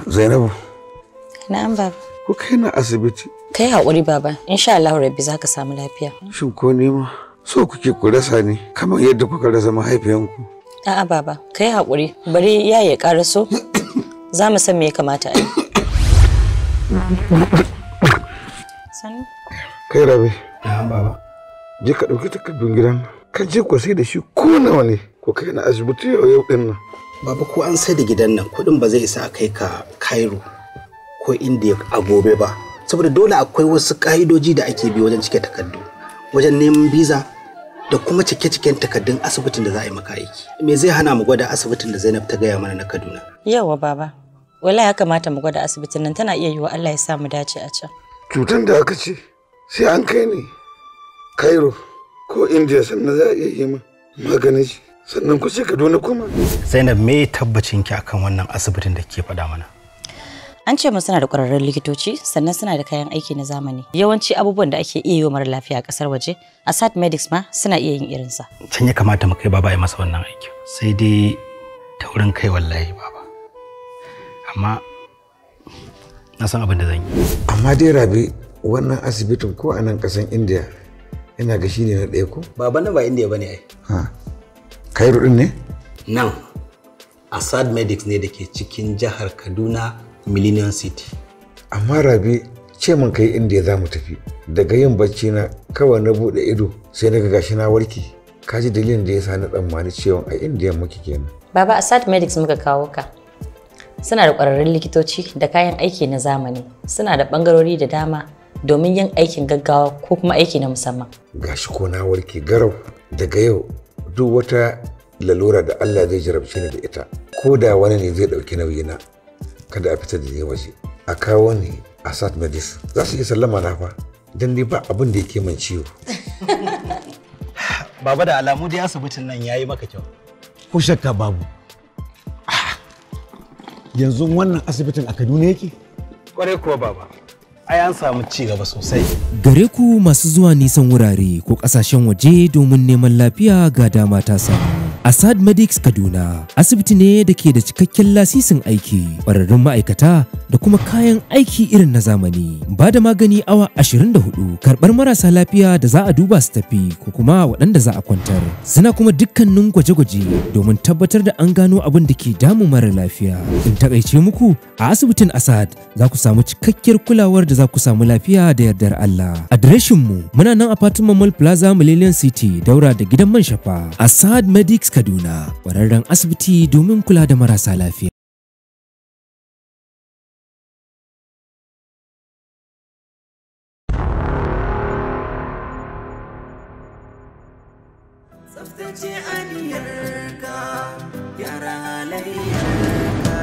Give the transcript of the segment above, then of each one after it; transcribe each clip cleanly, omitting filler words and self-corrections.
Zainabu. Na'am baba. Ko kai na asibiti? Kai haƙuri baba, insha Allah Rabbi zaka samu lafiya. Shin ko ni ma so kuke ku rasa ni kamar yadda kuka rasa mahaifiyanku? A'a baba, kai haƙuri, bari yaye ya ƙaraso. Za mu san me ya kamata a yi. Sannu. Kai Rabi. Na'am baba. Je ka ɗauki takardun gidan. Ka je ku sai da shi ko nawa ne ko kai na asibiti yau yau din nan. Baba ko an sai da gidan nan kuɗin ba zai isa a kai ka Cairo ko India a gobe ba. Saboda dole akwai wasu ƙa'idoji da ake bi wajen cike takardu, wajen neman biza da kuma cike-ciken takardun asibitin da za a yi maka aiki. Me zai hana mu gwada asibitin da Zainab ta gaya mana na Kaduna? Yawwa baba, wallahi ya kamata mu gwada asibitin nan, tana iya yiwa Allah ya sa mu dace a can. Cutan da aka ce sai an kai ni Cairo ko India sannan za a iya yi min maganin shi, sannan ku ce Kaduna kuma. Zainab, me tabbacin ki akan wannan asibitin da kike faɗa mana? An ce mun suna da ƙwararrun likitoci, sannan suna da kayan aiki na zamani. Yawanci abubuwan da ake iya yi wa mara lafiya a ƙasar waje, Asad Medics ma suna iya yin irinsa. Can ya kamata mu kai baba ya masa wannan aiki. Sai dai taurin kai wallahi baba. Amma na san abin da zan yi. Amma dai Rabi, wannan asibitin ko a nan ƙasan India ina ga shi ne na ɗaya ko? Baba nan ba India bane ai. Ha. Cairo ɗin ne? Nan Asad Medics ne da ke cikin jihar Kaduna, Millennium City. Amma Rabi, ce mun kai India za mu tafi. Daga yin bacci na kawai na buɗe ido sai na ga gashi na warke. Ka ji dalilin da ya sa na tsammani cewa a India muke kenan. Baba, Asad Medics muka kawo ka. Suna da ƙwararrun likitoci da kayan aiki na zamani. Suna da ɓangarori da dama domin yin aikin gaggawa ko kuma aiki na musamman. Gashi ko na warke garau, daga yau duk wata lalura da Allah zai jarabce ni da ita, ko da wani ne zai ɗauki nauyina, kada a fitar da ni waje. A kawo ni Asad Medics za su iya sallama na fa, don ni ba abin da yake min ciwo. Baba, da alamu dai asibitin nan yayi maka kyau. Ko shakka babu. Yanzu wannan asibitin a Kaduna yake? Kwarai kuwa baba. Ai an samu ci gaba sosai. Gare ku masu zuwa nisan wurare ko ƙasashen waje domin neman lafiya, ga dama ta samu. Asad Medics Kaduna asibiti ne da ke da cikakken lasisin aiki, ƙwararrun ma'aikata da kuma kayan aiki irin na zamani. Ba da magani awa 24, karɓar marasa lafiya da za a duba su tafi ko kuma waɗanda za a kwantar. Suna kuma dukkanin gwaje-gwaje domin tabbatar da an gano abin da ke damun mara lafiya. In taƙaice muku, a asibitin Asad za ku samu cikakkiyar kulawar da za ku samu lafiya da yardar Allah. Adireshin mu muna nan a Fatima Mall Plaza, Millennium City, daura da gidan man Shafa. Asad Medics Kaduna, ƙwararren asibiti domin kula da marasa lafiya. Tsaftace aniyarka, gyara halayyarka.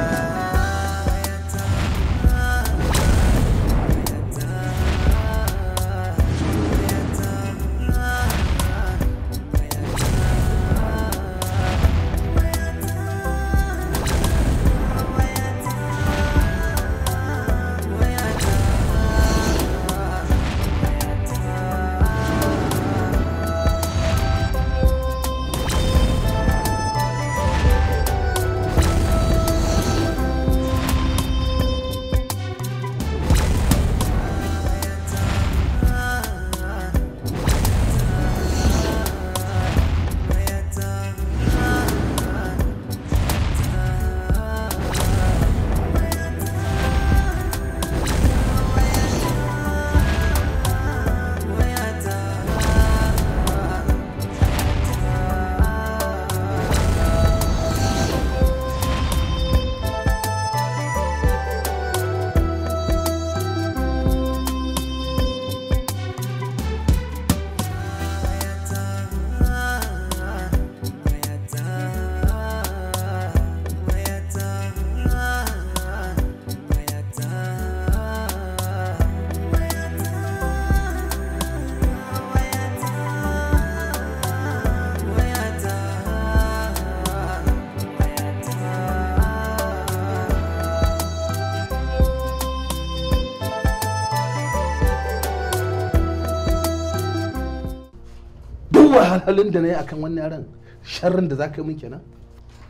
Wahalhalun da na yi akan wannan yaran, sharrin da za ka yi min kenan,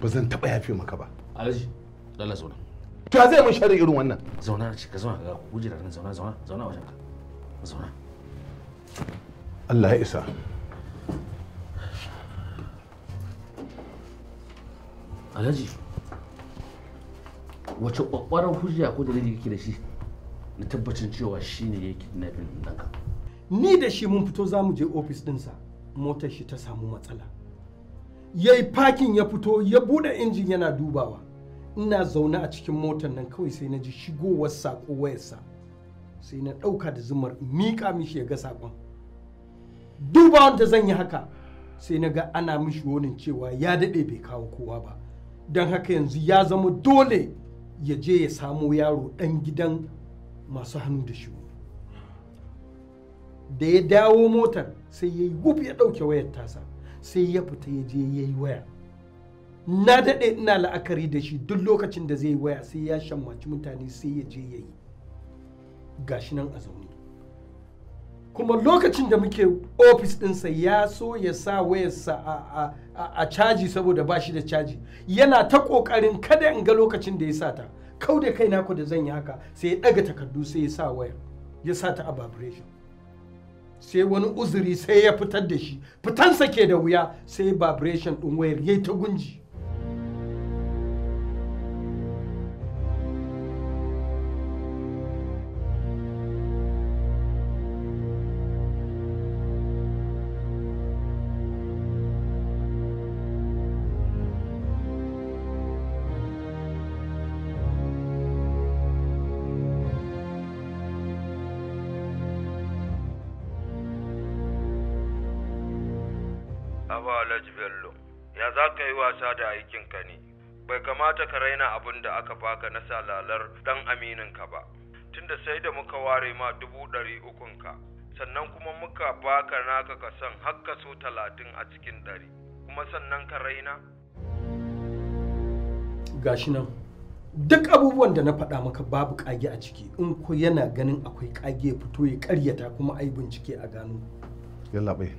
ba zan taɓa yafe maka ba. Alhaji, lalla zauna. To ya zai mun sharri irin wannan? Zauna na ce ka zauna ga kujera nan, zauna zauna zauna wajen ka. Zauna. Allah ya isa. Alhaji, wace kwakwaran hujja ko dalili kake da shi na tabbacin cewa shine ya kidnapping ɗanka? Ni da shi mun fito za mu je ofis ɗinsa, motar shi ta samu matsala. Ya yi parking ya fito ya buɗe injin yana dubawa. Ina zaune a cikin motar nan kawai sai na ji shigowar saƙo wayarsa. Sai na ɗauka da zumar miƙa mishi ya ga saƙon. Dubawan da zan yi haka sai na ga ana mishi wonin cewa ya daɗe bai kawo kowa ba. Don haka yanzu ya zama dole ya je ya samo yaro ɗan gidan masu hannu da shuni. Da ya dawo motar sai ya yi wuf ya ɗauke wayar tasa, sai ya fita ya je ya yi waya. Na daɗe ina la'akari da shi duk lokacin da zai yi waya sai ya shammaci mutane sai ya je ya yi. Gashi nan a zaune. Kuma lokacin da muke ofis ɗinsa ya so ya sa wayarsa a caji saboda ba shi da caji. Yana ta ƙoƙarin kada in ga lokacin da ya sa ta. Kau da kaina ko da zan yi haka sai ya ɗaga takardu sai ya sa wayar. Ya sa ta a vibration. Sai wani uzuri sai ya fitar da shi. Fitansa ke da wuya sai vibration ɗin wayar ya yi ta gunji. Alhaji Bello, ya za ka yi wasa da aikinka ne? Bai kamata ka raina abin da aka baka na salalar ɗan amininka ba, tunda sai da muka ware ma 300,000 ka, sannan kuma muka baka naka kason har kaso 30 a cikin 100, kuma sannan ka raina? Gashi nan, duk abubuwan da na faɗa maka babu ƙage a ciki, in ko yana ganin akwai ƙage ya fito ya ƙaryata kuma ai bincike a gano. Yallaɓai,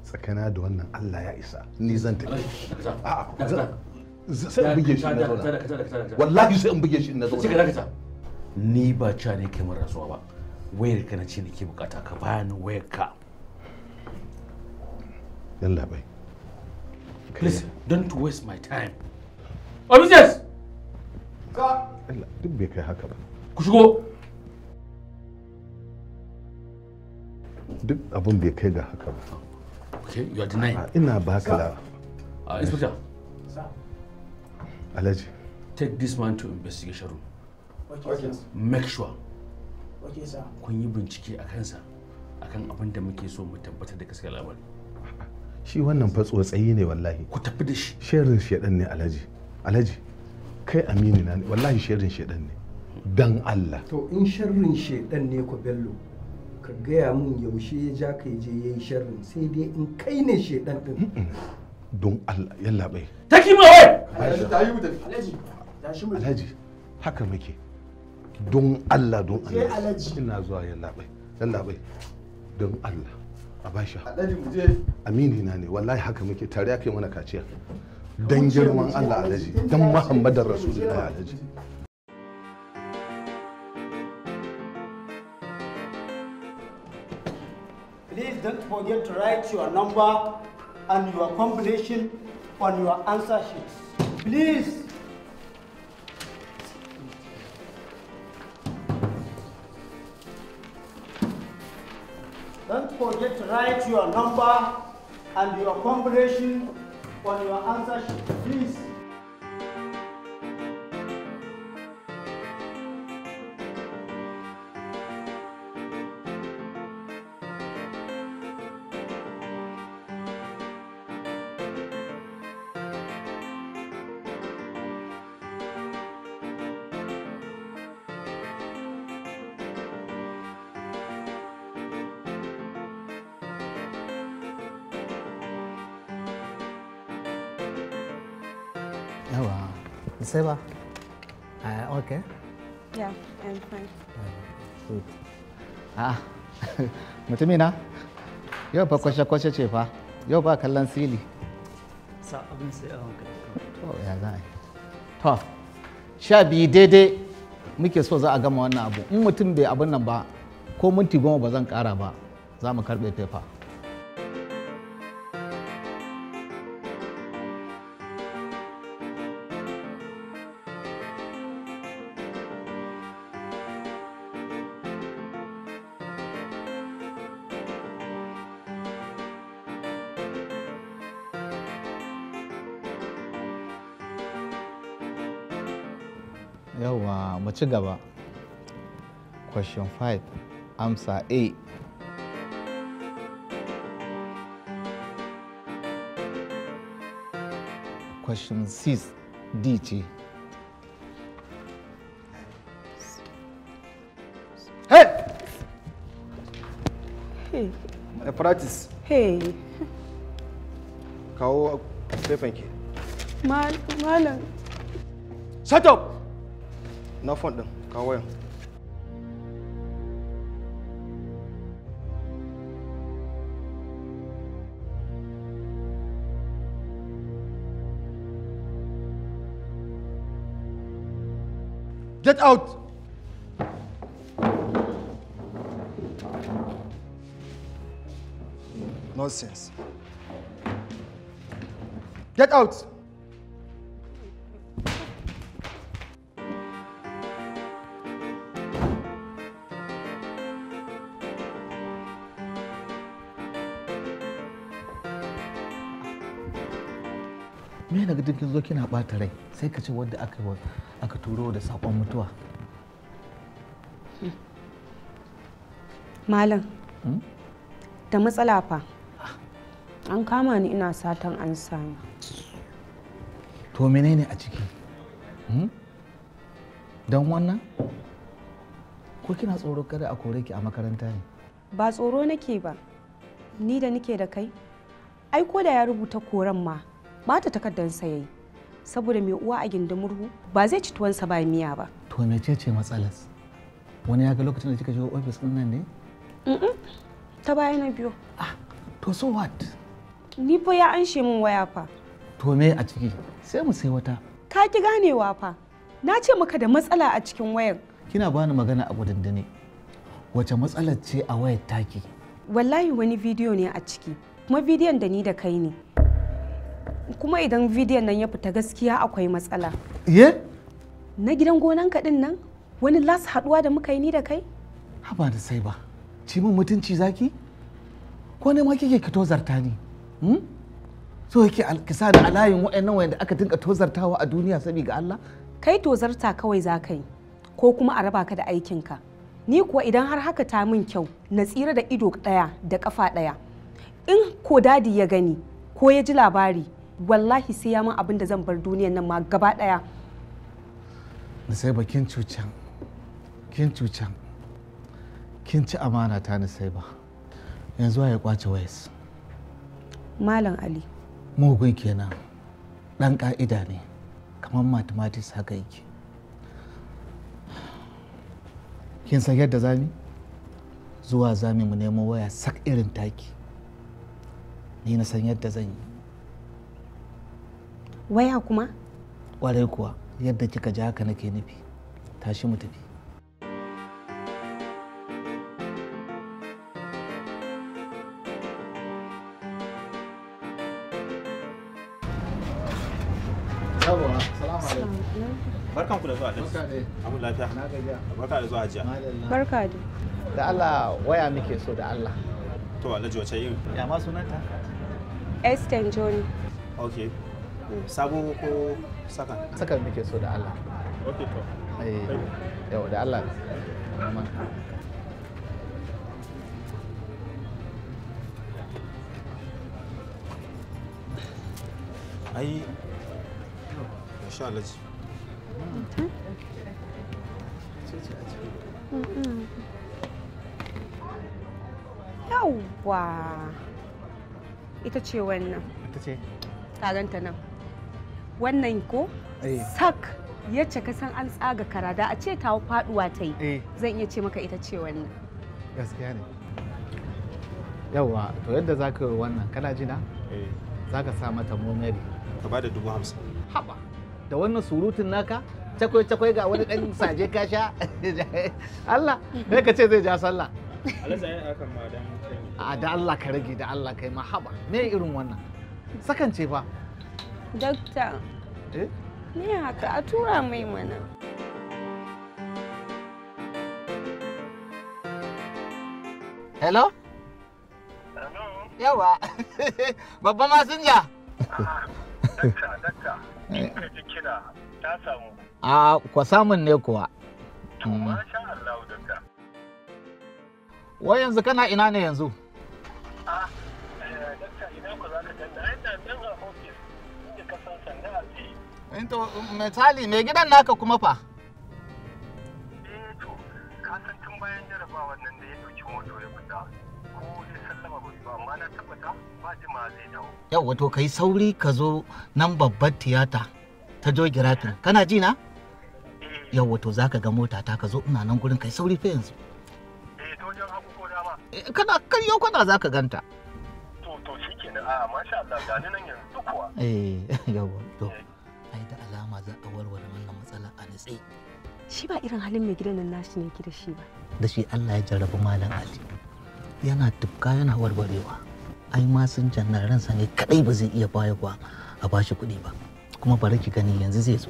tsakana da wannan Allah ya isa, ni zan tafi. A'a, sai in buge shi na zauna. Wallahi sai in buge shi na zauna. Ni ba ca ne kai mara rasuwa ba. Wayar ka na ce nake bukata, ka bani wayar ka. Yallaɓai. Please don't waste my time. Officers! Allah, duk bai kai haka ba. Ku shigo. Duk abun bai kai ga haka ba. Okay, you are denying. Ina baka la. Inspector. Alhaji. Take this man to investigation room. Okay. Make sure. Okay, sir. Kun yi bincike a kansa akan abin da muke so mu tabbatar da gaskiyar labari. Shi wannan fa tsotsayi ne wallahi. Ku tafi da shi. Sharrin shedan ne Alhaji. Alhaji, kai amini na ne wallahi, sharrin shedan ne. Dan Allah. To in sharrin shedan ne ko Bello, ka gaya mun yaushe ya ja ka je ya yi sharrin, sai dai in kai ne shedan din. Don Allah, yallaɓai. Take him away! Alhaji, Alhaji, haka muke. Don Allah, don Je Allah. Alhaji. Ina zuwa yallaɓai. Yallaɓai. Don Allah. A bashi. Alhaji mu je. Amini na ne wallahi, haka muke tare aka yi mana kaciya. Dan girman Allah Alhaji, dan Muhammadar Rasulullahi Alhaji. Please don't forget to write your number and your combination on your answer sheets. Please. Don't forget to write your number and your combination on your answer sheet, please. Yawa, sai ba. Okay. Yeah, I'm fine. Good. Ah, mutumina, yau fa kwashe-kwashe ce fa, yau ba kallon sili. Sa abin sai a hankali. To, ya za a yi. To, 12 daidai muke so za a gama wannan abu. In mutum bai abin nan ba, ko minti 10 ba zan ƙara ba, za mu karɓe fefa. Yawwa, mu ci gaba. Question 5, amsa A. Question 6, D ce. Hey! Hey. Practice. Hey. Kawo paper ki. Malam. Shut up! Na phone din, kawo wayan. Get out! Nonsense. Get out! Me na ga kin zo kina ɓata rai sai ka ce wadda aka turo da sakon mutuwa. Malam, da matsala fa. An kama ni ina satan an sami. To menene a ciki? Don wannan? Ko kina tsoro kada a kore ki a makaranta ne? Ba tsoro nake ba. Ni da nike da kai. Ai ko da ya rubuta koren ma bata takardarsa yayi. Saboda mai uwa a gindin murhu ba zai ci tuwansa ba miya ba. To mecece matsalar? Wani ya ga lokacin da kika shigo ofis din nan ne? Ta baya na biyo. Ah, to so what? Ni fa ya anshe min waya fa. To me a ciki? Sai mu sai wata. Ka ki ganewa fa. Na ce maka da matsala a cikin wayan. Kina bani magana a gudundune. Wace matsalar ce a wayar taki? Wallahi wani bidiyo ne a ciki. Kuma bidiyon da ni da kai ne. Kuma idan bidiyon nan ya fita gaskiya akwai matsala. Ye? Na gidan gonan ka din nan? Wani las haduwa da muka yi ni da kai? Haba da sai ba. Ci min mutunci zaki? Ko ne ma kike ki tozarta ni? So yake ki sa da alayin waɗannan wayanda aka dinka tozartawa a duniya saboda Allah? Kai tozarta kawai za ka yi ko kuma a raba ka da aikinka. Ni kuwa idan har haka ta min kyau na tsira da ido ɗaya da ƙafa ɗaya. In ko dadi ya gani ko ya ji labari wallahi sai ya min abin da zan bar duniyan nan ma gaba ɗaya. Sai ba kin cucan, kin cucan, kin ci amana ta ni sai ba. Yanzu ya kwace wayas. Malam Ali. Mugun kenan, ɗan ƙa'ida ne, kamar mathematics haka yake. Kin san yadda zami? Zuwa zami mu nemo waya sak irin taki. Ni na san yadda zan yi. Waya kuma? Ƙwarai kuwa. Yadda kika ji haka nake nufi. Tashi mu tafi. Barkan ku da zuwa Alhaji. Amu lafiya. Barka da zuwa Hajiya. Barka da. Da Allah waya muke so da Allah. To Alhaji wace iri? Ya ma sunanta? Esther Johnny. Okay. Sabo ko saka? Saka muke so da Allah. Okay to. Eh, yau da Allah. Ai insha Allah. Yawwa. Ita ce wannan. Ita ce? Ka ganta nan. Wannan ko? Sak yacce ka san an tsaga karada a ce ta faduwa ta yi. Zan iya ce maka ita ce wannan. Gaskiya ne. Yawwa, to yadda za ka yi wannan kana jina? Za ka sa mata momeri. Ka ba da 50,000. Haba. Da wannan surutun naka Cakwai cakwai ga wani dan saje ka sha. Allah, kai ka ce zai ja sallah. Alhaji ai akan ma dan A da Allah ka rage da Allah kai ma haba. Me irin wannan? Sakan ce fa. Dokta. Eh? Me haka a tura mai mana. Hello? Hello. Yawa. Babban masinja. Dakta, dakta, ji kira ta samu. A kwa samun ne kuwa. To masha Allah dakta. Wai yanzu kana ina ne yanzu? Ah, dakta ina ku zaka ganna? Ai ina nan a office inda ka san sanda a tsaye. To misali mai gidan naka kuma fa? Eh to, ka san tun bayan jarabawar nan da ya dauki moto ya fita. Ko dai sallama bai ba amma na tabbata ba jima zai dawo. Yawwa to kai sauri ka zo nan babbar tiyata ta Jogirafin. Kana ji na? Yawwa to zaka ga mota ta ka zo ina nan gurin kai sauri fa yanzu. Eh to wajen hagu ko dama. Kana karyo kana zaka ganta. To shikenan a masha Allah ga ni nan yanzu kuwa. Eh yawwa to ai da alama za a warware wannan matsala a nitse. Shi ba irin halin mai gidan nan nashi ne ki da shi ba. Da shi Allah ya jarrabi Malam Ali. Yana tufka yana warwarewa. Ai masinjan nan ransa ne kadai ba zai iya bayarwa a bashi kuɗi ba. Kuma bari ki gani yanzu zai zo.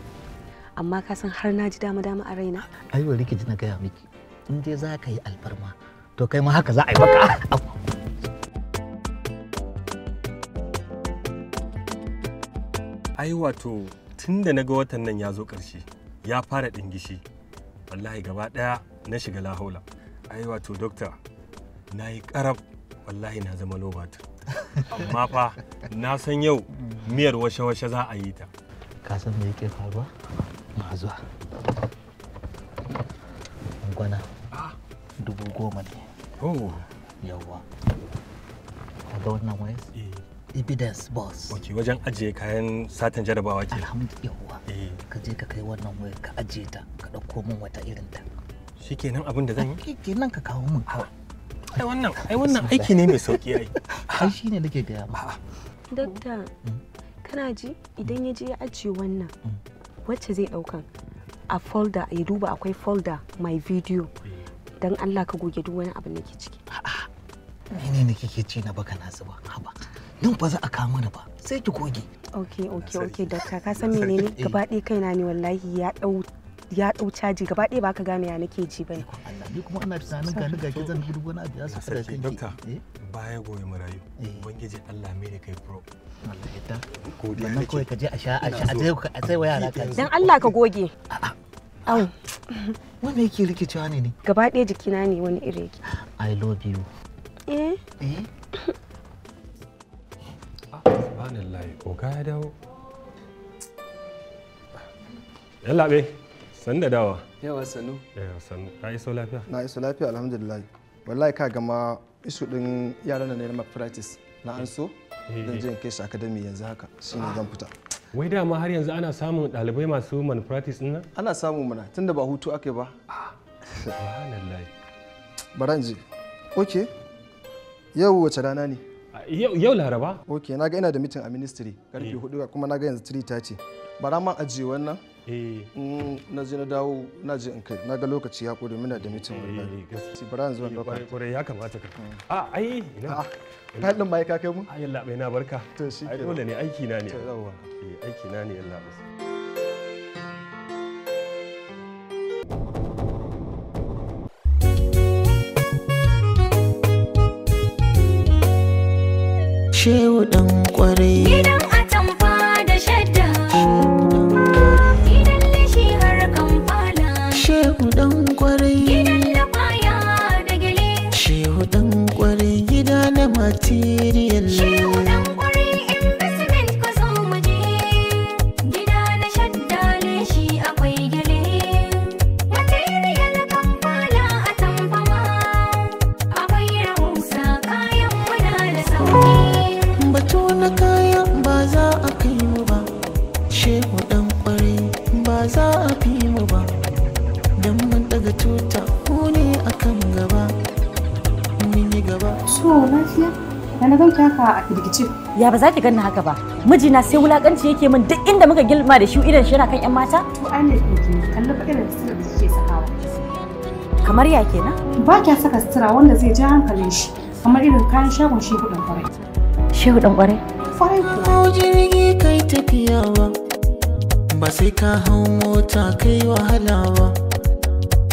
Amma ka san har na ji dama dama a raina. Ai bari ki ji na gaya miki. In dai za ka yi alfarma to kai ma haka za a yi maka. Ai wato tun da na ga watan nan ya zo ƙarshe ya fara ɗingishi wallahi gaba ɗaya na shiga lahaula. Ai wato dokta na yi ƙarab wallahi na zama lobatu. Amma fa na san yau miyar washe-washe za a yi ta. Ka san me yake faruwa? Ma zuwa. Gwana 10,000 ne. Oh. Yawwa. Ka ga wannan wayas? Evidence boss. Ok, wajen ajiye kayan satan jarabawa ke. Alhamdulillah. Ka je ka kai wannan wayar ka ajiye ta, ka ɗauko min wata irin ta. Shikenan abin da zan yi? Shikenan ka kawo min kawai. Ai wannan aiki ne mai sauki ai. Ai shine nake gaya ma. Dokta, kana ji idan ya je ya ajiye wannan wacce zai ɗaukan a folder ya duba akwai folder my video dan Allah ka goge duk wani abu da ke ciki. A'a. Menene kike ci na baka na zuba? Haba. Nan ba za a kawo mana ba sai ki goge. Okay, doctor ka san menene gaba ɗaya kaina ne wallahi ya dau caji gaba ɗaya baka gane ya nake ji bane. Allah ni kuma ina tunanin ga ni ga ki zan gudu wani abu ya su da kanki. Doctor baya goyi marayu. Ubangiji Allah mai da kai pro. Allah ya ta. Wannan kawai ka je a sha a je a sai wa yara ka. Dan Allah ka goge. A'a. Au. Wanda yake rikicewa ne ne? Gaba ɗaya jikina ne wani iri yake. I love you. Eh? Eh? Subhanallah, oga ya dawo. Yallaɓe, sannu da dawa. Yawa sannu. Yawa sannu. Ka iso lafiya? Na iso lafiya alhamdulillah. Wallahi ka gama isu din yaran nan ne na practice na an so zan je in kai shi academy yanzu haka shine zan fita. Wai dama har yanzu ana samun ɗalibai masu malpractice ɗin nan? Ana samu mana tunda ba hutu aka yi ba. Subhanallah. Bara in je. Okay. Yau wace rana ne? Yau Laraba. Ok, na ga ina da meeting a ministry karfe 4 kuma na ga yanzu 3:30. Bara man ajiye wannan. Na je na dawo na je in kai. Na ga lokaci ya kore muna da meeting wallahi. Bara yanzu wannan lokaci. Kwarai ya kamata ka. A ai ina. File din ma ka kai mu? Ai yalla bai na barka. To shi Ai dole ne aiki na ne. To yawwa. Eh aiki na ne yalla bai. Shehu ɗan ƙwarai. Gidan atamfa da shadda. Gidan leshi har kamfala. Shehu ɗan ƙwarai. Gidan lafaya da gele. Shehu ɗan ƙwarai gida na material. Shehu ɗan ƙwarai investment ku zo mu je. Gida na shadda leshi akwai gele. Material kamfala atamfa ma. Akwai rahusa kayan muna da sauki. Batu na kaya ba za a kai mu ba, shehu ɗan ƙwarai ba za a fi mu ba, don mun daga tuta mu ne akan gaba, mun yi gaba. So lafiya? Ya na ganki haka a firgice. Ya ba za ki ganni haka ba. Mijina sai wulakanci yake min duk inda muka gilma da shi idan shi yana kan 'yan mata. To ai ne ki kalli fa irin sutura da kike sakawa. Kamar ya kenan? Ba kya saka sutura wanda zai ja hankalin shi kamar irin kayan shagon Shehu Dan Kwarai. Shehu Dan Kwarai? Kwarai kuwa. Hau jirgi kai tafiya ba, ba sai ka hau mota kai wahala ba,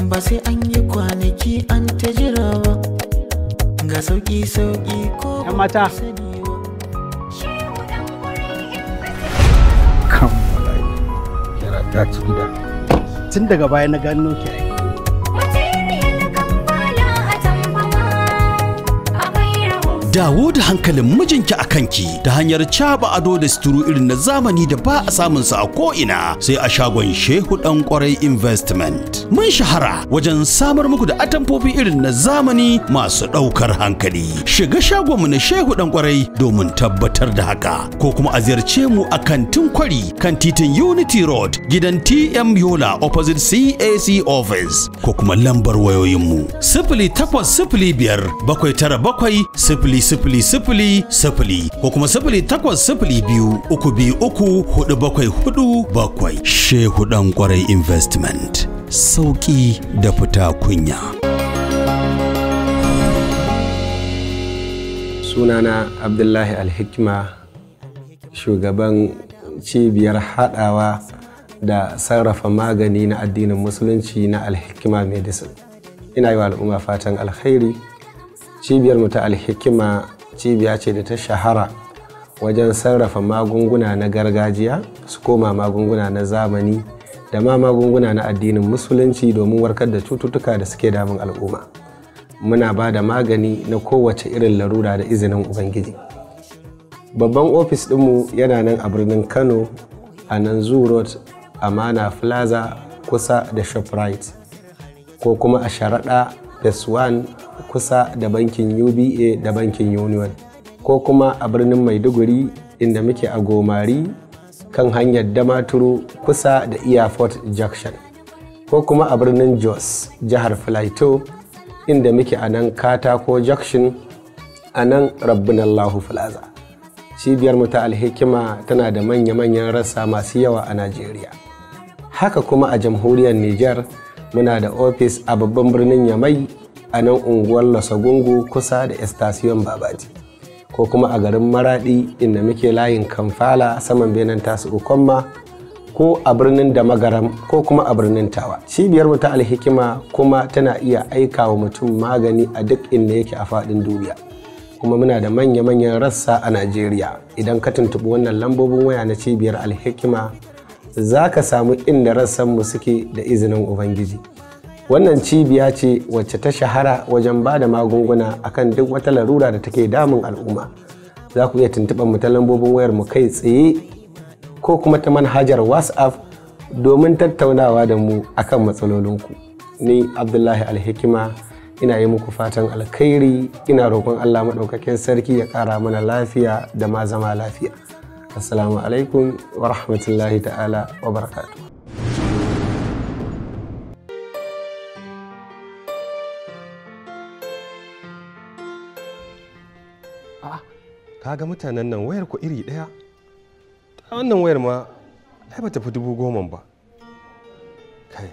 ba sai an yi kwanaki an ta jira ba, ga sauki sauki ko Yan mata. Kan wallahi. Yara ta ci gida. Tun daga baya na gano ki ai. Dawo da hankalin mijinki a kanki ta hanyar caba ado da suturu irin na zamani da ba a samun sa a ko'ina sai a shagon Shehu Dan Kwarai Investment. Mun shahara wajen samar muku da atamfofi irin na zamani masu ɗaukar hankali. Shiga shagonmu na Shehu Dan Kwarai domin tabbatar da haka ko kuma a ziyarce mu a kantin Kwari kan titin Unity Road gidan TM Yola opposite CAC office ko kuma lambar wayoyinmu 08057 797 0 0 0 0 ko kuma 080 2 3 4 7 4 7. Shehu Dan Kwarai Investment, sauki da fita kunya. Sunana Abdullahi Alhikma, shugaban cibiyar haɗawa da sarrafa magani na addinin Musulunci na Alhikma Medicine. Ina yi wa al'umma fatan alkhairi. Cibiyar mu ta Alhikima cibiya ce da ta shahara wajen sarrafa magunguna na gargajiya su koma magunguna na zamani da ma magunguna na addinin Musulunci domin warkar da cututtuka da suke damun al'umma. Muna ba da magani na kowace irin larura da izinin Ubangiji. Babban ofis ɗinmu yana nan a birnin Kano a nan Zoo Road, Amana Plaza, kusa da Shoprite, ko kuma a Sharaɗa Phase 1 kusa da bankin UBA da bankin Union, ko kuma a birnin Maiduguri inda muke a Gomari kan hanyar Damaturu kusa da Airport Junction, ko kuma a birnin Jos, jihar Plateau, inda muke a nan Katako Junction a nan Rabbinallahu Plaza. Cibiyar mu ta Alhikima tana da manya-manyan rassa masu yawa a Najeriya. Haka kuma a jamhuriyar Nijar muna da ofis a babban birnin Yamai a nan unguwar Lasagungu kusa da Estasiyon Babaji, ko kuma a garin Maradi inda muke layin Kamfala saman benen Tasu Ukomma, ko a birnin Damagaram, ko kuma a birnin Tawa. Cibiyar mu ta Alhikima kuma tana iya aika wa mutum magani a duk inda yake a faɗin duniya. Kuma muna da manya-manyan rassa a Najeriya. Idan ka tuntuɓi wannan lambobin waya na cibiyar Alhikima za ka samu inda rassanmu suke da izinin Ubangiji. Wannan cibiya ce wacce ta shahara wajen ba da magunguna akan duk wata larura da take damun al'umma. Za ku iya tuntuɓar mu ta lambobin wayar mu kai tsaye ko kuma ta manhajar WhatsApp domin tattaunawa da mu akan matsalolinku. Ni Abdullahi Alhikima ina yi muku fatan alkhairi, ina roƙon Allah Maɗaukakin Sarki ya ƙara mana lafiya da ma zama lafiya. Assalamu alaikum wa rahmatullahi ta'ala wa barakatuh. Kaga mutanen nan wayar ku iri ɗaya. Ta wannan wayar ma ai ba ta fi 10,000 ba. Kai.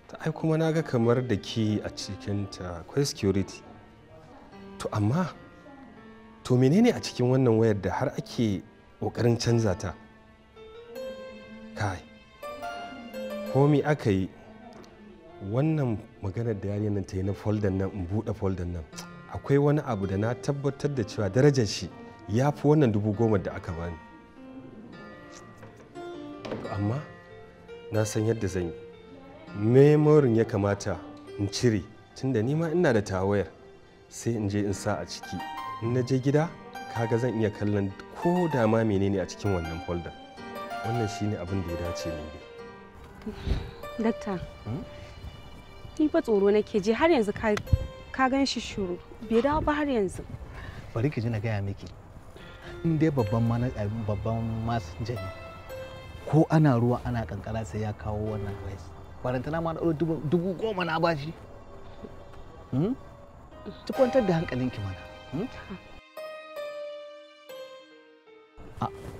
Ta ai kuma na ga kamar da ki a cikinta akwai security. To amma to menene a cikin wannan wayar da har ake ƙoƙarin canza ta? Kai. Komi aka yi wannan maganar da yarinyar nan ta yi na folder nan, in buɗe folder nan, akwai wani abu da na tabbatar da cewa darajar shi ya fi wannan 10,000 da aka bani. Amma na san yadda zan yi. Memorin ya kamata in cire, tunda ni ma ina da tawayar, sai in je in sa a ciki. In na je gida kaga zan iya kallon ko da ma menene a cikin wannan folder. Wannan shine abin da ya dace ne dai. Dakta, ni fa tsoro nake ji har yanzu. Ka gan shi shuru, bai dawo ba har yanzu. Bari ki ji na gaya miki, in dai babban mana babban masinja ne, ko ana ruwa ana kankara sai ya kawo wannan rice. Barantana ma na ɗau 10,000 na bashi. Ki kwantar da hankalinki mana.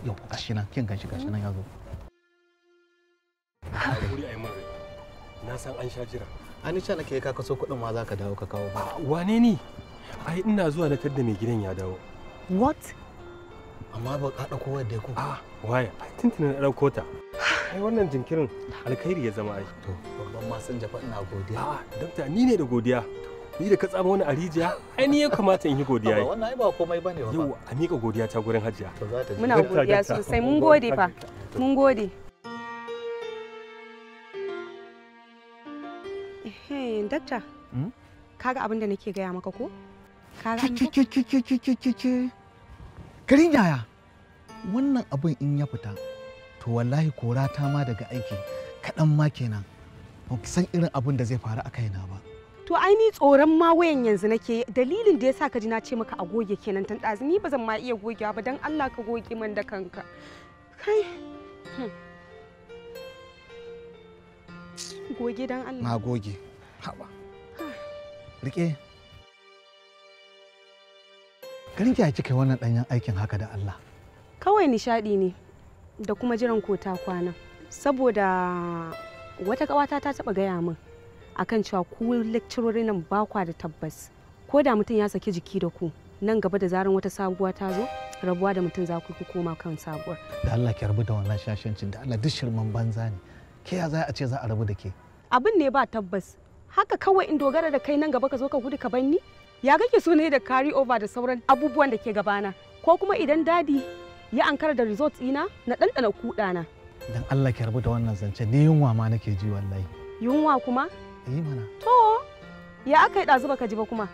Yau gashi nan, kin ganshi gashi nan ya zo. Hakuri ayi mun rai. Na san an sha jira. Ani ce nake ka kaso kuɗin ma zaka dawo ka kawo ba. Wane ni? Ai ina zuwa na tadda mai gidan ya dawo. What? Amma ba ka ɗauko wayar da ko? Ah, waya. Ai tuntuna na ɗauko ta. Ai wannan jinkirin alkhairi ya zama ai. To, babban masinja fa ina godiya. Ah, dakta ni ne da godiya. Ni da ka tsama wani a rijiya, ai ni ya kamata in yi godiya. Ba wannan ai ba komai bane ba. Yau a mika godiya ta gurin Hajiya. To za ta ji. Muna godiya sosai, mun gode fa. Mun gode. Eh, dakta. Kaga abin da nake gaya maka ko? Kaga Ki. Garin yaya? Wannan abin in ya fita, to wallahi kora ta ma daga aiki kaɗan ma kenan. Ba ki san irin abin da zai faru a kaina ba. To ai ni tsoron ma wayan yanzu nake, dalilin da yasa ka ji na ce maka a goge kenan tun ɗazu, ni ba zan ma iya gogewa ba, dan Allah ka goge man da kanka. Kai. Goge dan Allah. Na goge. Haɓa. Rike. Garin ki kika wannan ɗanyen aikin haka da Allah. Kawai nishaɗi ne da kuma jiran kota kwana. Saboda wata ƙawata ta taɓa gaya min akan cewa ku lecturerin nan ba kwa da tabbas. Ko da mutum ya saki jiki da ku nan gaba da zaran wata sabuwa ta zo, rabuwa da mutum za ku koma kan sabuwar. Da Allah ki rabu da wannan shashancin, da Allah duk shirman banza ne. Ke ya za a ce za a rabu da ke? Abin ne ba tabbas. Haka kawai in dogara da kai nan gaba ka zo ka gudu ka bar ni? Ya kake so ne da carry over da sauran abubuwan da ke gabana? Ko kuma idan dadi ya ankara da result ɗina na ɗanɗana kuɗana. Dan Allah ki rabu da wannan zance, ni yunwa ma nake ji wallahi. Yunwa kuma? Yi mana. To, ya aka yi ɗazu baka ji ba kuma?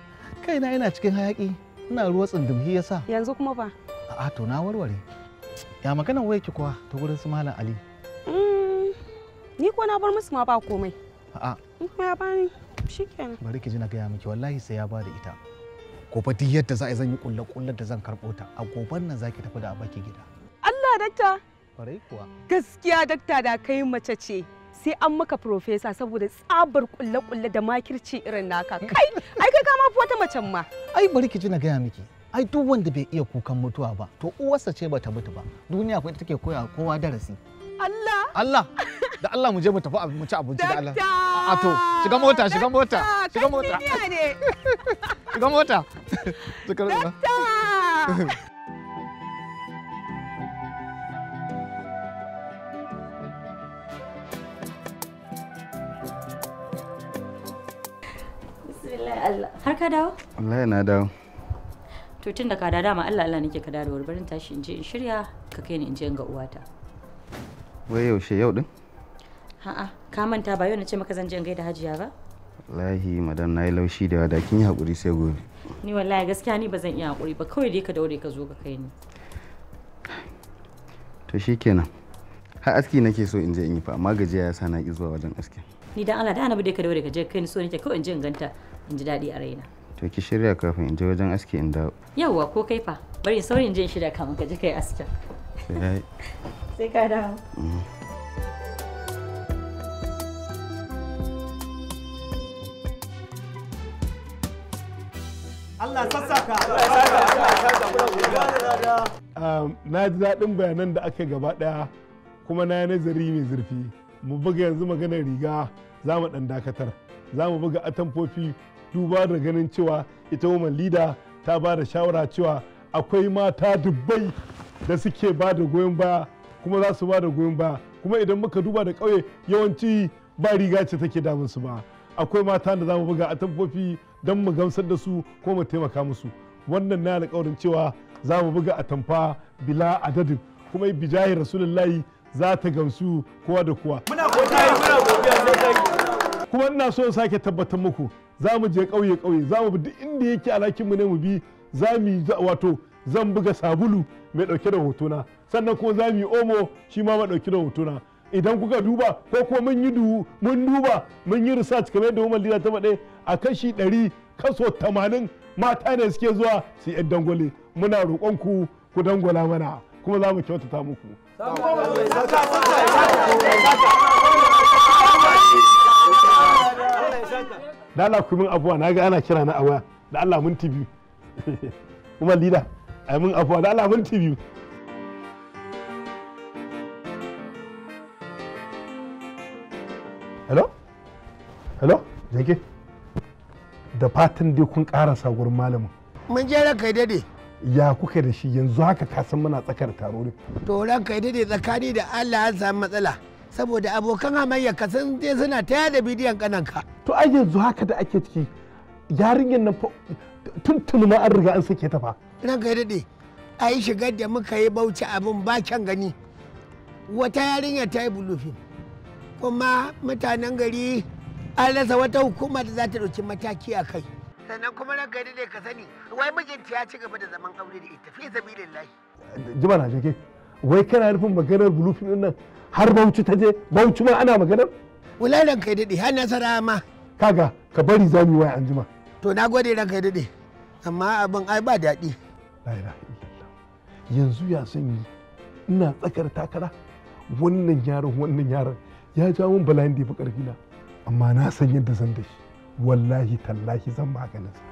Kaina ina cikin hayaƙi, ina ruwa tsundumhi yasa. Yanzu kuma fa? A'a to na warware. Ya maganar wayarki kuwa ta gurin su Malam Ali? Ni ko na bar musu ma ba komai. A'a. In kuma ya bani shikenan. Bari ki ji na gaya miki, wallahi sai ya bada ita. Gobe duk yadda za a yi zan yi kulle-kullen da zan karɓo ta. A goben nan zaki tafi da abaki gida. Allah dakta. Kwarai kuwa. Gaskiya dakta da kai mace ce. Sai an maka profesa saboda tsabar kulle-kulle da makirci irin naka. Kai, ai kai ka ma fi wata macen ma. Ai bari ki ji na gaya miki. Ai duk wanda bai iya kukan mutuwa ba, to uwarsa ce bata mutu ba. Duniya ko ita take koya kowa darasi. Allah. Allah. Da Allah mu je mu tafi mu ci abinci da Allah. A to, shiga mota, shiga mota, shiga mota. Shiga mota. Dakta. Bismillah Allah. Har ka dawo? Wallahi na dawo. To tun da ka da dama Allah Allah nake ka dawo da wuri, barin tashi in je in shirya ka kai ni in je in ga uwata. Wai yaushe yau din? A'a, ka manta ba yau na ce maka zan je in gaida Hajiya ba? Wallahi madam nayi laushi da yawa, da kin yi hakuri sai gobe. Ni wallahi gaskiya ni ba zan iya hakuri ba, kawai dai ka daure ka zo ka kai ni. To shikenan. Har aski nake so in je in yi fa, amma gajiya ya sa na ki zuwa wajen aski. Ni dan Allah da annabi dai ka daure ka je kai ni, so nake kawai in je in ganta in ji daɗi a raina. To ki shirya kafin in je wajen aski in dawo. Yawwa ko kai fa, bari in sauri in je in shirya kamun ka je kai askin. Sai ka dawo. Allah sassaka. Na ji daɗin bayanan da aka gaba ɗaya kuma na yi nazari mai zurfi. Mu buga yanzu maganar riga za mu ɗan dakatar. Za mu buga atamfofi duba da ganin cewa ita woman leader ta ba da shawara cewa akwai mata dubbai da suke ba da goyon baya kuma za su ba da goyon baya, kuma idan muka duba da ƙauye yawanci ba riga ce take damun su ba. Akwai mata da za mu buga atamfofi don mu gamsar da su ko mu taimaka musu. Wannan na alƙawarin cewa za mu buga atamfa bila adadin, kuma bijahi rasulullahi za ta gamsu kowa da kowa. Muna godiya, muna godiya sosai. Kuma ina so in sake tabbatar muku za mu je ƙauye ƙauye, za mu bi duk inda yake alhakin mu ne mu bi, za mu yi wato zan buga sabulu mai ɗauke da hotona, sannan kuma za mu yi omo shi ma mai ɗauke da hotona. Idan kuka duba ko kuma mun yi mun duba mun yi research kamar yadda Woman Leader ta faɗe, a kashi 100 kaso 80 mata ne suke zuwa su yi dangwale. Muna roƙon ku ku dangwala mana kuma za mu kyautata muku. Da Allah ku min afuwa, na ga ana kira na a waya. Da Allah minti biyu. Woman Leader, ai min afuwa da Allah minti biyu. Hello? Hello? Jake? Da fatan dai kun karasa gurin malamin. Mun je ranka ya dade. Ya kuka da shi yanzu haka ka san muna tsakar taro ne. To ranka ya dade tsakani da Allah an samu matsala. Saboda abokan hamayya ka sun je suna ta yada bidiyon kananka. To ai yanzu haka da ake ciki yarinyar nan fa tuntuni ma an riga an sake ta fa. Ranka ya dade ai shigar da muka yi Bauchi abin ba kyan gani. Wata yarinya ta yi bulufin. Kuma mutanen gari an rasa wata hukuma da za ta ɗauki mataki a kai. Sannan kuma ranka ya dade ka sani wai mijinta ya ci gaba da zaman aure da ita fi sabilillahi. Jimana Jake, wai kana nufin maganar bulufin din nan har Bauchi ta je, Bauchi ma ana maganar? Wala ranka ya dade har Nasara ma. Kaga ka bari za mu yi waya anjima. To na gode ranka ya dade amma abin ai ba daɗi. La ilaha illallah. Yanzu ya san yi ina tsakar takara wannan yaron ya ja min bala'in da ya fi ƙarfi na. Amma na san yadda zan da shi, wallahi tallahi zan maganinsa.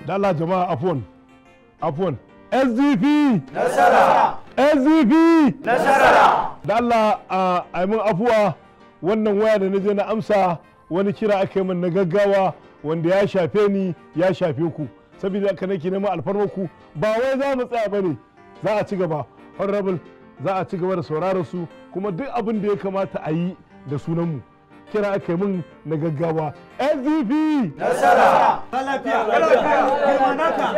Dala jama'a afwan, afwan. SDP! Nasara! SDP! Nasara! Dala a min afuwa wannan waya da na je na amsa wani kira aka yi min na gaggawa wanda ya shafe ni ya shafe ku, saboda haka nake neman alfarmarku. Ba wai za mu tsaya bane, za a ci gaba. Honorable, za a ci gaba da sauraron su kuma duk abin da ya kamata a yi da sunanmu. Kira aka yi min na gaggawa. SDP! Nasara! Lafiya! Lafiya!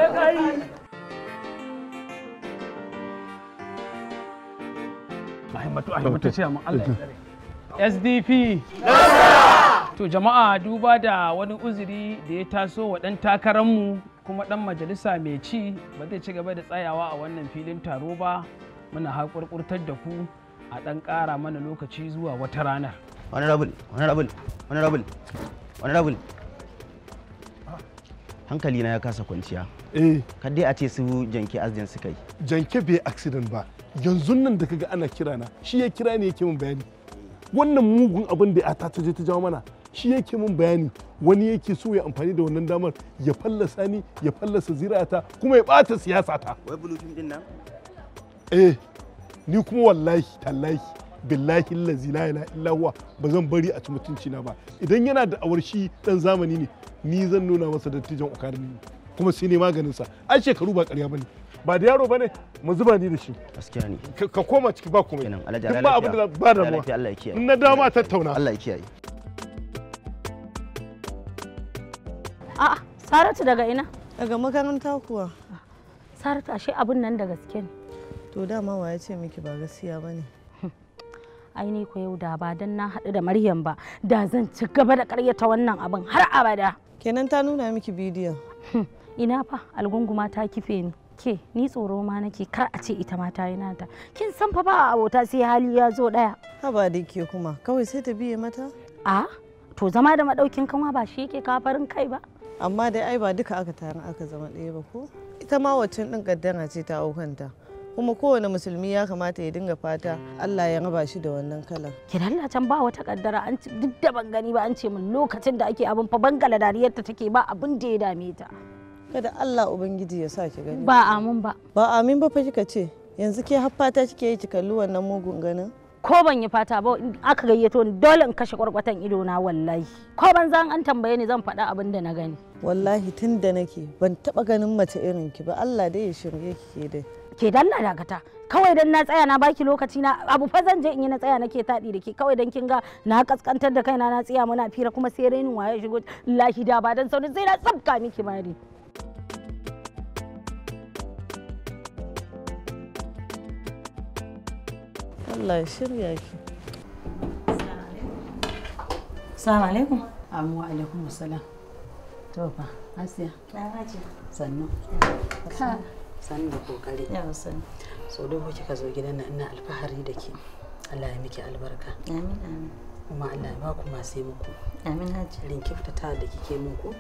Ahimmatu ce amma Allah ya tsare. SDP! To jama'a, duba da wani uzuri da ya taso wa ɗan takararmu kuma ɗan majalisa mai ci ba zai ci gaba da tsayawa a wannan filin taro ba, muna haƙurƙurtar da ku a ɗan ƙara mana lokaci zuwa wata ranar. Honorable, honorable, honorable, honorable. Hankali na ya kasa kwanciya. Eh. Kadai a ce su Janke accident suka yi. Janke bai accident ba. Yanzu nan da kaga ana kira na, shi ya kira ni yake min bayani. Wannan mugun abin da ta je ta jawo mana, shi yake min bayani. Wani yake so ya amfani da wannan damar ya fallasa ni, ya fallasa zira'ata, kuma ya bata siyasa ta. Wai bulutun din nan? Eh, ni kuma wallahi tallahi billahi allazi la ilaha illa huwa ba zan bari a ci mutunci na ba. Idan yana da awar shi dan zamani ne, ni zan nuna masa dattijan ukarin kuma sai ne maganin sa. Ai shekaru ba ƙarya bane. Ba da yaro bane, mu zuba ni da shi. Gaskiya ne. Ka koma ciki ba komai. Duk ba abin da ba damuwa. Allah ya kiyaye. In na dama tattauna. Allah ya kiyaye. A'a, Saratu daga ina? Daga makaranta kuwa. Saratu ashe abun nan da gaske ne. To dama wa ya ce miki ba gaskiya bane? Ai ni ko yau da ba dan na haɗu da Maryam ba, da zan ci gaba da ƙaryata wannan abin har abada. Kenan ta nuna miki bidiyon. Ina fa algunguma ta kife ni. Ke ni tsoro ma nake kar a ce ita ma ta yi nata. Kin san fa ba abota sai hali ya zo ɗaya. Haba da ke kuma kawai sai ta biye mata? A to zama da madaukin kanwa ba shi yake kawo farin kai ba. Amma dai ai ba duka aka taru aka zama ɗaya ba ko? Ita ma waccan ɗin kaddara ce ta hau kanta. Kuma kowane musulmi ya kamata ya dinga fata Allah ya raba shi da wannan kalan. Ki dalla can ba wata kaddara an duk da ban gani ba an ce min lokacin da ake abin fa bangala dariyar ta take ba abin da ya dame ta. Kada Allah ubangiji ya sa ki gani. Ba amin ba. Ba amin ba fa kika ce. Yanzu ke har fata kike yi ki kalli wannan mugun ganin? Ko ban yi fata ba aka gayyato ni dole in kashe kwarkwatan ido na wallahi. Ko ban zan an tambaye ni zan faɗa abin da na gani. Wallahi tun da nake ban taɓa ganin mace irin ki ba, Allah dai ya shirye ki ke dai. Ke dalla dakata kawai dan na tsaya na baki lokaci na abu fa zan je in yi na tsaya nake taɗi da ke kawai dan kin ga na kaskantar da kaina na tsaya muna fira kuma sai rainin waye shigo lahi da ba dan sauri sai na tsabka miki mari. Allah ya shirya ki. Assalamu alaikum. Amin wa alaikum assalam. To fa Asiya. Sannu. Sannu da kokari. Yawa sannu. So da kika zo gidan nan ina alfahari da ke. Allah ya miki albarka. Amin amin. Kuma Allah ya baku masu muku. Amin Hajji. Irin kyautata da kike muku.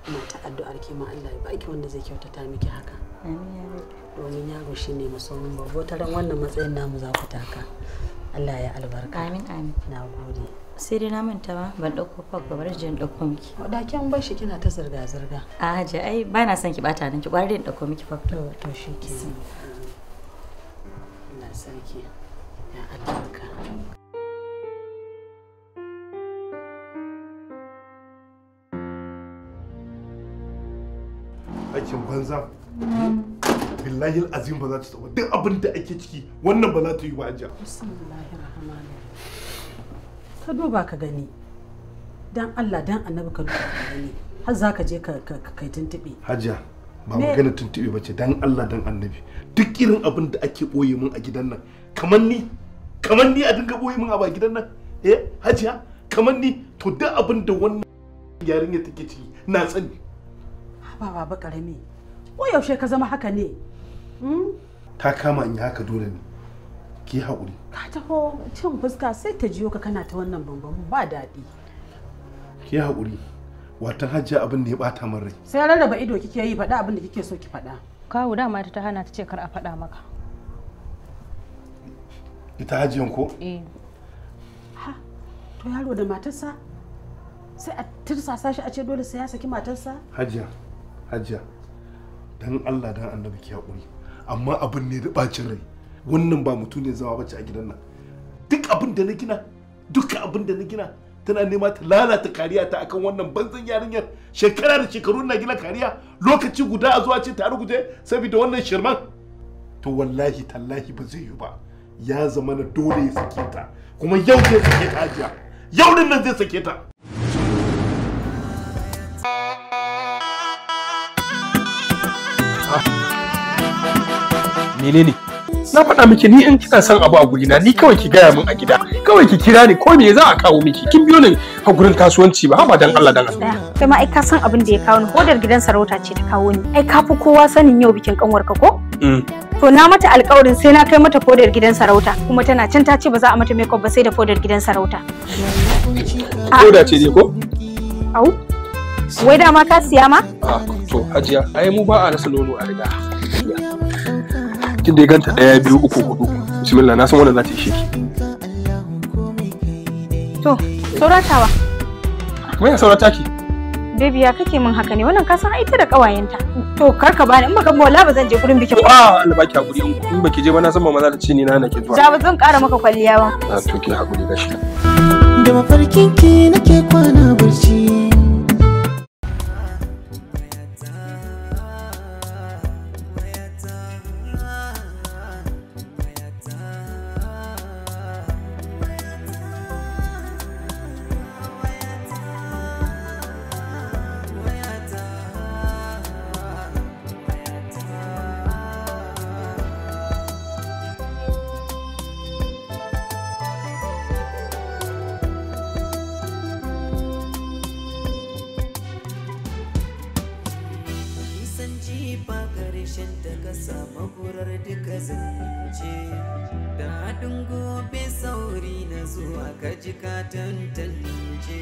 Ina ta addu'ar ke ma Allah ya baki wanda zai kyautata miki haka. Amin ya rabbi. Domin yaro shine masomin babbo taran wannan matsayin namu za ku taka. Allah ya albarka. Amin amin. Na gode. Sai dai na manta ma ban ɗauko fak ba, bari in ɗauko miki. Da kin bar shi kina ta zirga zirga. A Hajiya, ai ba na son ki bata nan, ki kwari in ɗauko miki fak. To shi ke. Allah sarki. Ya albarka. Aikin banza. Billahi azim ba za ta saba duk abin da ake ciki wannan ba za ta yi ba Hajiya. Bismillahirrahmanirrahim. Ka duba ka gani. Dan Allah dan Annabi ka duba ka gani. Har za ka je ka kai tuntube. Hajiya, ba magana tuntube bace, dan Allah dan Annabi. Duk irin abin da ake boye min a gidan nan, kamar ni a dinga boye min a ba gidan nan. Eh, Hajiya, kamar ni to duk abin da wannan yarinya take ciki na sani. Haba baba karami. Ko yaushe ka zama haka ne? Ta kama in yi haka dole ne. Ki haƙuri. Ka taho cin fuska sai ta jiyo ka kana ta wannan bambamin ba daɗi. Ki haƙuri. Watan Hajiya abin da ya bata min rai. Sai rarraba ido kike yi, faɗa abin da kike so ki faɗa. Kawu dama ta hana ta ce kar a faɗa maka. Ita Hajiyan ko? Eh. Ha, to yaro da matarsa sai a tirsasa shi a ce dole sai ya saki matarsa? Hajiya, Hajiya. Dan Allah dan Annabi ki haƙuri. Amma abin ne da bacin rai. Wannan ba mutum ne zama bace a gidan nan. Duk abin da na gina, duka abin da na gina tana nema ta lalata kariya ta akan wannan banzan yarinyar. Shekara da shekaru na gina kariya, lokaci guda a zuwa ce ta ruguje saboda wannan shirman. To wallahi tallahi ba zai yi ba. Ya zama na dole ya sake ta. Kuma yau zai sake ta Hajiya. Yau din nan zai sake ta. Menene? Na faɗa miki ni in kina son abu a gurina ni kawai ki gaya min a gida, kawai ki kira ni ko me za a kawo miki. Kin biyo ni a gurin kasuwanci ba, haba dan Allah dan Allah. Kai ma ai ka san abin da ya kawo ni, hodar gidan sarauta ce ta kawo ni. Ai ka fi kowa sanin yau bikin kanwarka ko? To na mata alƙawarin sai na kai mata fodar gidan sarauta, kuma tana can ta ce ba za a mata makeup ba sai da fodar gidan sarauta. Foda ce dai ko? Au. Wai dama ka siya ma? Ah, to Hajiya, ai mu ba a rasa nono a riga. Kin dai ganta 1 2 3 4. Bismillah, na san wannan za ta ishe ki. To, sauratawa. Me ya saurata ki? Baby ya kake min haka ne? Wannan ka san ai ta da kawayenta. To kar ka bani, in baka mola ba zan je gurin bikin. Ah, Allah baki hakuri, in baki je ba na san mama za ta ce ni na nake zuwa. Ja ba zan ƙara maka kwalliya ba. Ah, to ki hakuri gashi. Da mafarkin ki nake kwana barci. Daɗin gobe sauri na zuwa ka ji ka tantance.